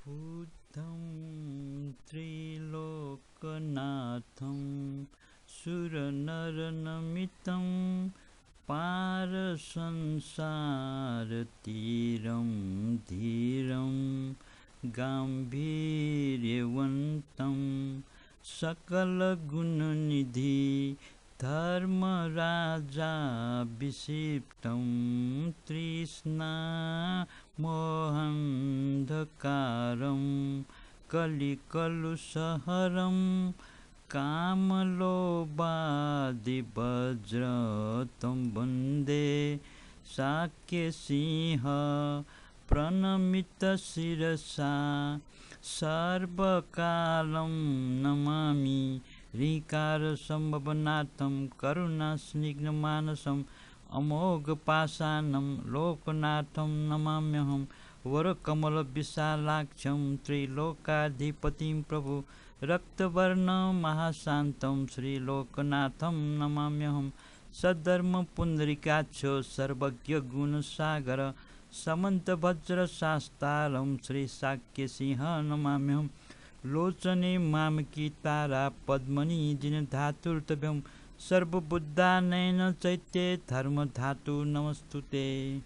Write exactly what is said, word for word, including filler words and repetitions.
बुद्धं त्रिलोकनाथं सुरनरनमितं पारसंसारतीरं धीरं गाम्भीर्यवन्तं सकलगुणनिधि धर्मराजाभिषिक्तं तृष्णामोहान्धकारं कलिकलुषहरं कामलोभादिवज्रं तं वन्दे शाक्यसिंह प्रणमितशिरसा सर्वकालं नमामि। ह्रींकारसम्भवनाथं करुणास्निग्धमानसं अमोघपाषाणं लोकनाथं नमाम्यहं। वरकमलविशालाक्षं त्रिलोकाधिपतिं प्रभु रक्तवर्णं महाशान्तं श्रीलोकनाथं नमाम्यहं। सद्धर्मपुण्डरीकाक्षो सर्वज्ञगुणसागर समन्तवज्रशास्तारं श्रीशाक्यसिंहं नमाम्यहं। लोचने मामकी तारा पद्मनी जिनधातुर्तभ्यं। सर्वबुद्धानयन चैत्ये धर्मधातु नमोस्तुते।